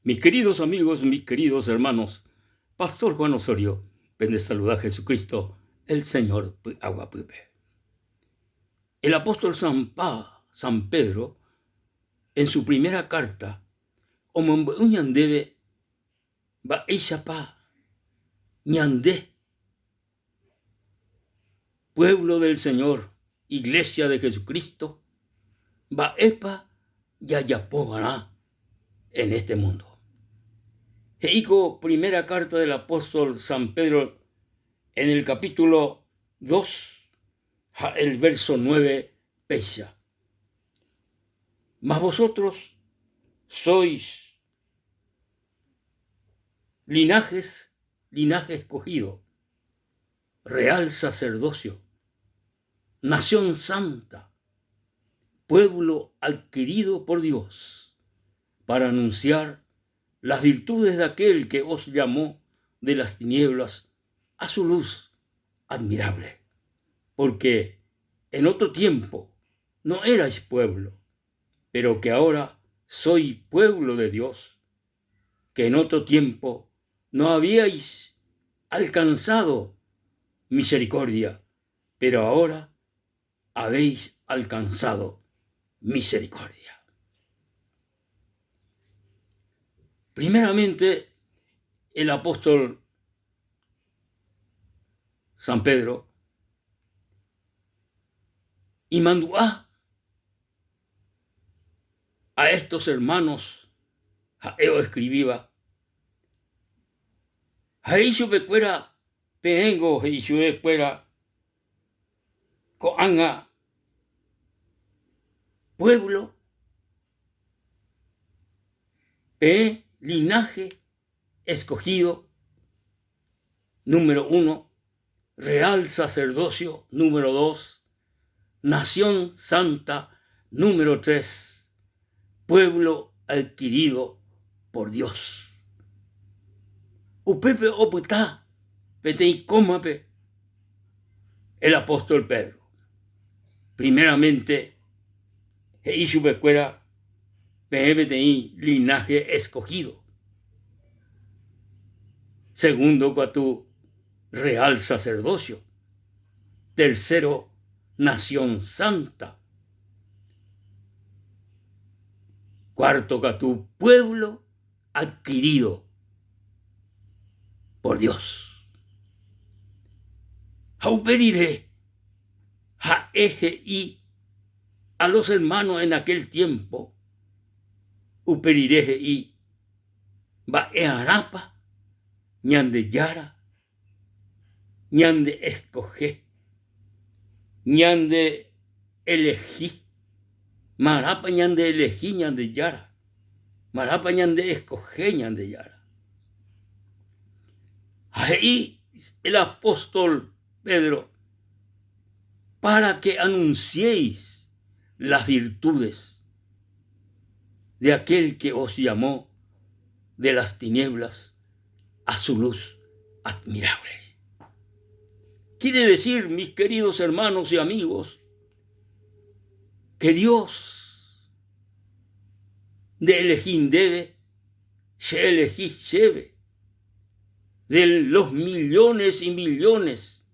Mis queridos amigos, mis queridos hermanos, Pastor Juan Osorio, pende saluda Jesucristo, el Señor py'aguapýpe. El apóstol San Pa, San Pedro, en su primera carta, omombe'u ñandéve mba'éichapa ñande, pueblo del Señor, Iglesia de Jesucristo, mba'épa jajapova'erã en este mundo. He'i ko primera carta del apóstol San Pedro en el capítulo 2 ha el verso 9 péicha, Mas vosotros sois linajes, linaje escogido, real sacerdocio, nación santa, pueblo adquirido por Dios, para anunciar las virtudes de aquel que os llamó de las tinieblas a su luz admirable. Porque en otro tiempo no erais pueblo, pero que ahora sois pueblo de Dios, que en otro tiempo no habíais alcanzado misericordia, pero ahora habéis alcanzado misericordia. Primeramente, el apóstol San Pedro imandu'a a estos hermanos ha'e oescribíva, ha he'i chupekuéra peẽngo he'i chupekuéra ko'ág̃a pueblo peẽ linaje escogido número uno, real sacerdocio número dos, nación santa número tres, pueblo adquirido por Dios. Upépe opyta peteĩ kómape el apóstol Pedro. Primeramente he'i chupekuéra peẽ peteĩ linaje escogido. Segundo katu real sacerdocio. Tercero, nación santa. Cuarto katu pueblo adquirido por Dios. Ha upe rire ha'e he'i a los hermanos en aquel tiempo, upe rire he'i mba'earãpa Ñandejára ñande escoge, ñande elegi, marãpa ñande elegi Ñandejára, marãpa ñande escoge Ñandejára. Ha he'i el apóstol Pedro, para que anunciéis las virtudes de aquel que os llamó de las tinieblas a su luz admirable. Quiere decir, mis queridos hermanos y amigos, que Dios de elegir debe, se elegí lleve, de los millones y millones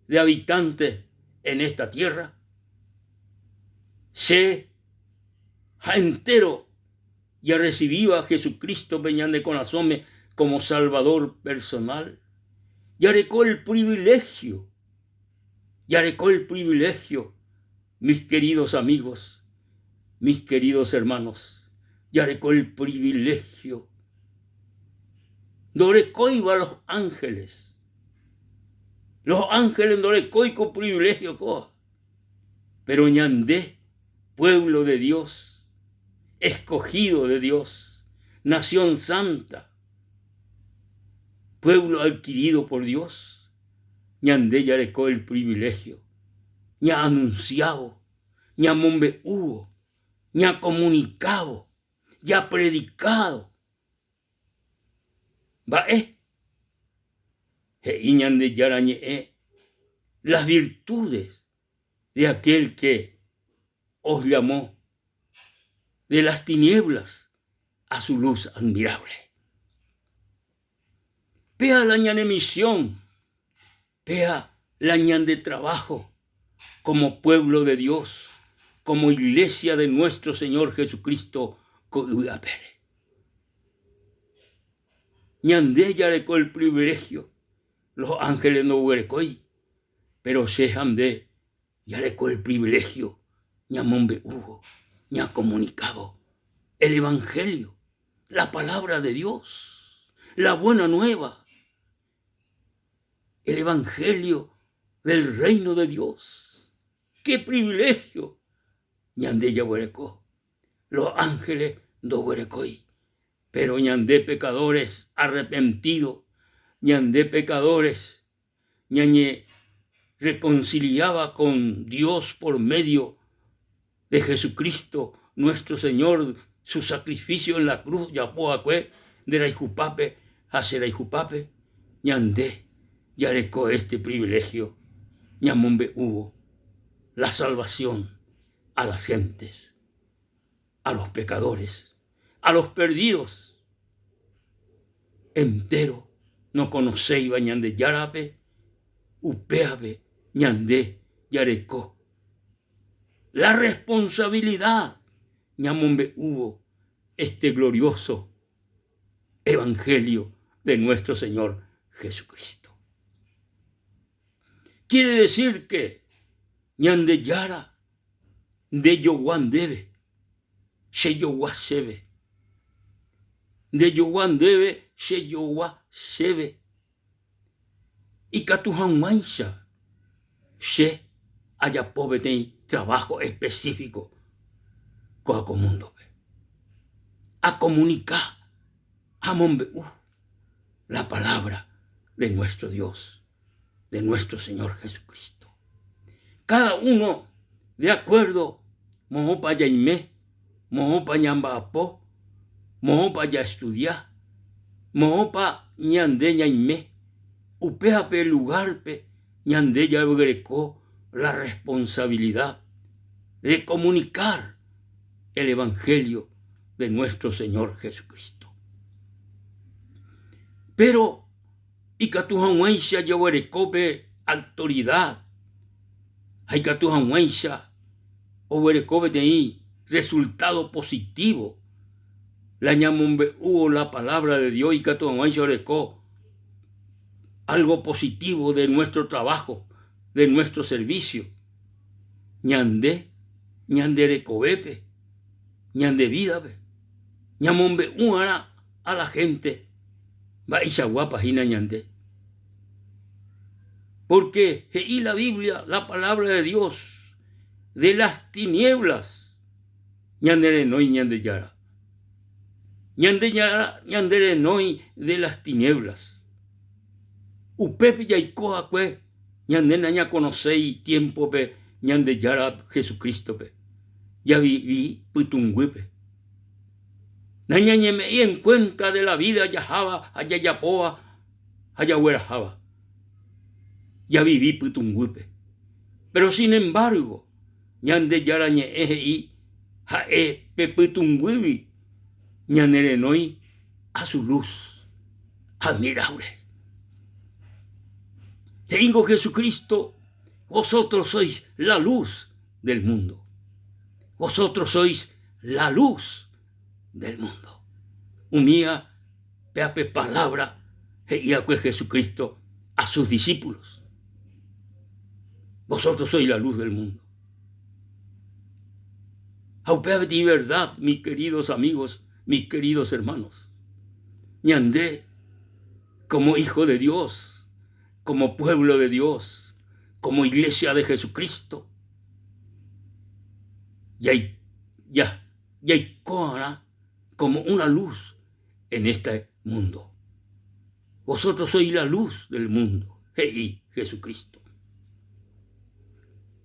de habitantes en esta tierra, se ha entero Jarresivíva Jesucristo-pe ñande korasõme como Salvador personal, jareko el privilegio, jareko el privilegio, mis queridos amigos, mis queridos hermanos, jareko el privilegio ndorekóiva los ángeles, los ángeles ndorekói ko privilegio kóva. Pero ñande, pueblo de Dios, escogido de Dios, nación santa, pueblo adquirido por Dios, ñande jareko el privilegio ña'anunciávo, ñamombe'úvo, ñacomunicávo, japredicávo Mba'e? He'i Ñandejára Ñe'ẽ las virtudes de aquel que os llamó de las tinieblas. a su luz admirable. Péa la ñane misión, péa la ñande trabajo como pueblo de Dios, como iglesia de nuestro Señor Jesucristo ko yvy apére. Ñande jareko el privilegio, los ángeles ndoguerekói, pero che ha nde jareko el privilegio ñamombe'úvo, ñakomunikávo el evangelio, la palabra de Dios, la buena nueva, el evangelio del reino de Dios. ¡Qué privilegio! Ñande jaguereko, los ángeles ndoguerekói, pero ñande pecadores arrepentidos, ñande pecadores ñañe reconciliaba con Dios por medio de Jesucristo nuestro Señor, su sacrificio en la cruz japo'akue nde rayhupápe ha che rayhupápe, ñande jareko este privilegio ñamombe'úvo la salvación a las gentes, a los pecadores, a los perdidos. Entero nokonoséiva Ñandejárape, upévape ñande jareko la responsabilidad ñamombe'úvo este glorioso Evangelio de nuestro Señor Jesucristo. Quiere decir que Ñandejára ndejogua ndéve, chejogua chéve. Ndejogua ndéve, chejogua chéve. Ikatu hag̃uáicha che ajapo peteĩ trabajo específico kóva ko múndope. Akomunika, amombe'u la palabra de nuestro Dios, de nuestro Señor Jesucristo. Cada uno de acuerdo moõpa jaime, moõpa ñamba'apo, moõpa jaestudia, moõpa ñande ñaime, upévape lugar-pe ñande jaguereko la responsabilidad de comunicar el Evangelio de nuestro Señor Jesucristo. Pero ikatu hag̃uáicha jaguereko pe autoridad ha ikatu hag̃uáicha oguereko peteĩ resultado positivo la ñamombe'úvo la palabra de Dios ikatu hag̃uáicha oreko algo positivo de nuestro trabajo, de nuestro servicio, ñande ñande rekovépe, ñande vida-pe, ñamombe'u'arã a la gente mba'eichaguápa hína ñande. Porque he'i la Biblia, la palabra de Dios, de las tinieblas ñane renói Ñandejára. Ñandejára ñande renói de las tinieblas. Upépe jaiko va'ekue ñande nañakonoséi tiémpope Ñandejára Jesucrístope, javivi pytũnguýpe. Nañañeme'ẽi en cuenta de la vida jaháva ha jajapóva ha jagueraháva. Javivi pytũnguýpe. Pero sin embargo, Ñandejára Ñe'ẽ he'i ha'e pe pytũnguýgui ñanerenói a su luz admirable. He'íngo Jesucristo, Vosotros sois la luz del mundo. Vosotros sois la luz del mundo. Umía péape palabra he'iakue Jesucristo a sus discípulos. Vosotros sois la luz del mundo. Ha upéva peteĩ verdad, mis queridos amigos, mis queridos hermanos. Ñande, como hijo de Dios, como pueblo de Dios, como iglesia de Jesucristo, jaiko'arã como una luz en este mundo. Vosotros sois la luz del mundo, he'i Jesucristo.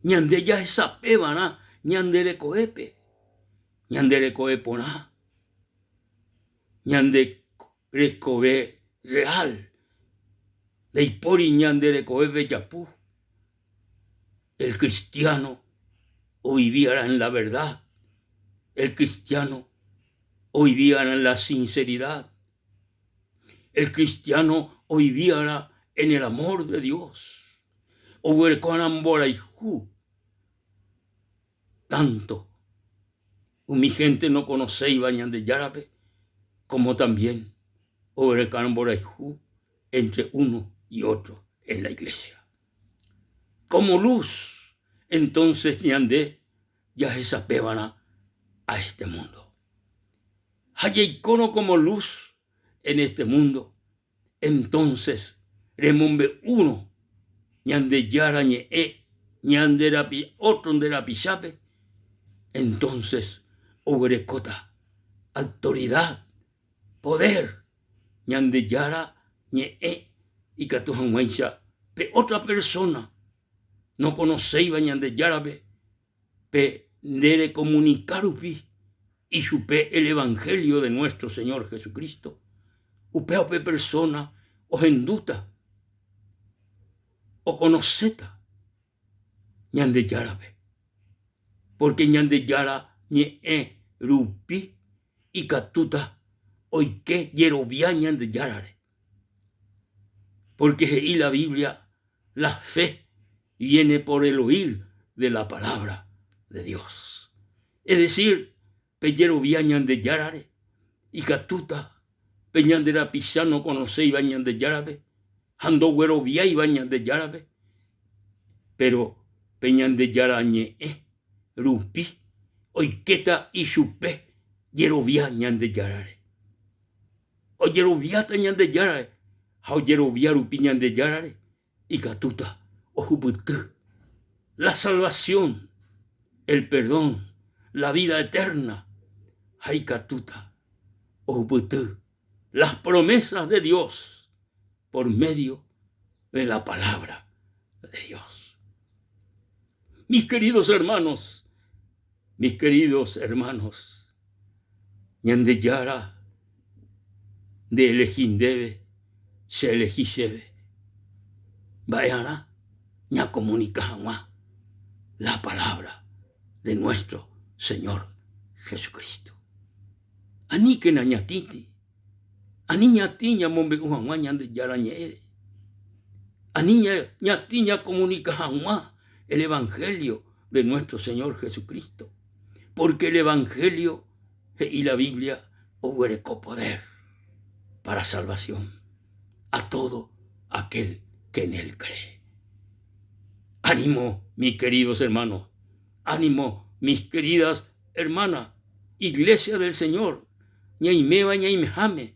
Ñande jahesapeva'erã ñande rekovépe, ñande rekove porã, ñande rekove real, ndaipóri ñande rekovépe japu. El cristiano ovivi'arã en la verdad, el cristiano. Ovivi'arã en la sinceridad. El cristiano ovivi'arã en el amor de Dios. Oguereko'arã mborayhu tanto umi gente nokonoséiva Ñandejárape como también oguereko'arã mborayhu entre uno y otro en la iglesia. Como luz, entonces ñande jahesapéva'erã a este mundo. Ha jaikórõ como luz en este mundo, entonces remombe'úrõ Ñandejára ñe'ẽ ñande rapi otro nde rapichápe, entonces oguerekóta autoridad, poder Ñandejára ñe'ẽ ikatu hag̃uáicha pe otra persona nokonoséiva Ñandejárape pe nde rekomunika rupi ichupe el evangelio de nuestro Señor Jesucristo, upéva pe persona ohendúta, okonoséta Ñandejárape, pórke Ñandejára ñe'ẽ rupi ikatúta oike jerovia Ñandejárare. Pórke he'i la Biblia, La fe viene por el oír de la palabra de Dios. Es decir, pe jerovia Ñandejárare ikatúta pe ñande rapicha nokonoséiva Ñandejárape ha ndogueroviáiva Ñandejárape, péro pe Ñandejára Ñe'ẽ rupi oikéta ichupe jerovia Ñandejárare. Ojeroviáta Ñandejárare ha ojerovia rupi Ñandejárare ikatúta ohupyty la salvación, el perdón, la vida eterna ha ikatúta ohupyty las promesas de Dios por medio de la palabra de Dios. Mis queridos hermanos, mis queridos hermanos, Ñandejára nde elehi ndéve, che elehi chéve. Mba'earã ñakomunika hag̃ua la palabra de nuestro Señor Jesucristo. Aníkena ñatĩti, ani ñatĩ ñamombe'u hag̃ua Ñandejára ñe'ẽre, ani ñatĩ ñakomunika hag̃ua el Evangelio de nuestro Señor Jesucristo, porque el Evangelio, he'i la Biblia, oguereko poder para salvación a todo aquel que en él cree. Ánimo, mis queridos hermanos, ánimo, mis queridas hermanas, Iglesia del Señor, ñaiméva ñaimeháme,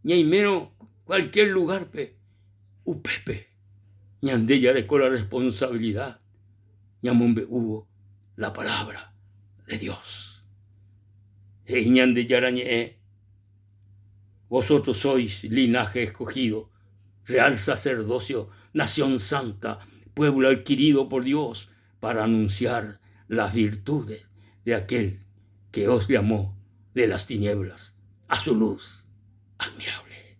ñaimérõ cualquier lugar-pe, upépe ñande jareko la responsabilidad ñamombe'úvo la palabra de Dios. He'i Ñandejára Ñe'ẽ, Vosotros sois linaje escogido, real sacerdocio, nación santa, pueblo adquirido por Dios para anunciar las virtudes de aquel que os llamó de las tinieblas a su luz admirable.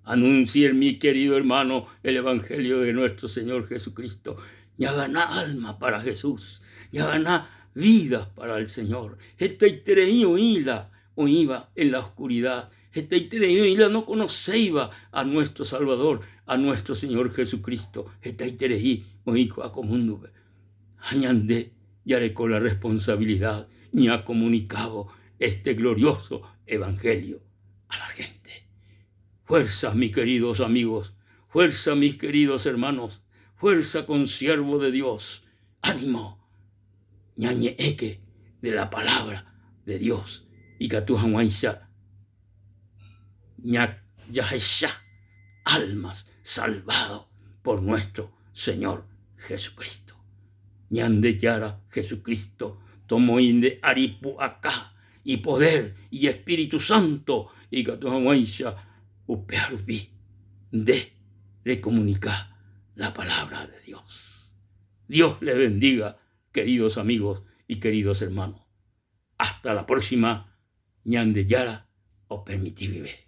Anuncie, mi querido hermano, el Evangelio de nuestro Señor Jesucristo. Ñagana alma para Jesús, ñagana vida para el Señor. Hetaiterei oĩla oĩva en la oscuridad, hetaiterei oĩla nokonoséiva a nuestro Salvador, a nuestro Señor Jesucristo. Hetaiterei oĩ ko'a ko múndope. Ha ñande jareko la responsabilidad ñakomunikávo este glorioso Evangelio a la gente. Fuerza, mis queridos amigos, fuerza, mis queridos hermanos, fuerza con siervo de Dios, ánimo, ñañe'ẽke de la palabra de Dios ikatu hag̃uáicha jahecha almas salvado por nuestro Señor Jesucristo. Ñandejára Jesucristo tomoĩ nde ári pu'aka, ipoder, ijespíritu sánto ikatu hag̃uáicha upéva rupi nde rekomunika la palabra de Dios. Dios les bendiga, queridos amigos y queridos hermanos. Hasta la próxima, Ñandejára opermiti guive.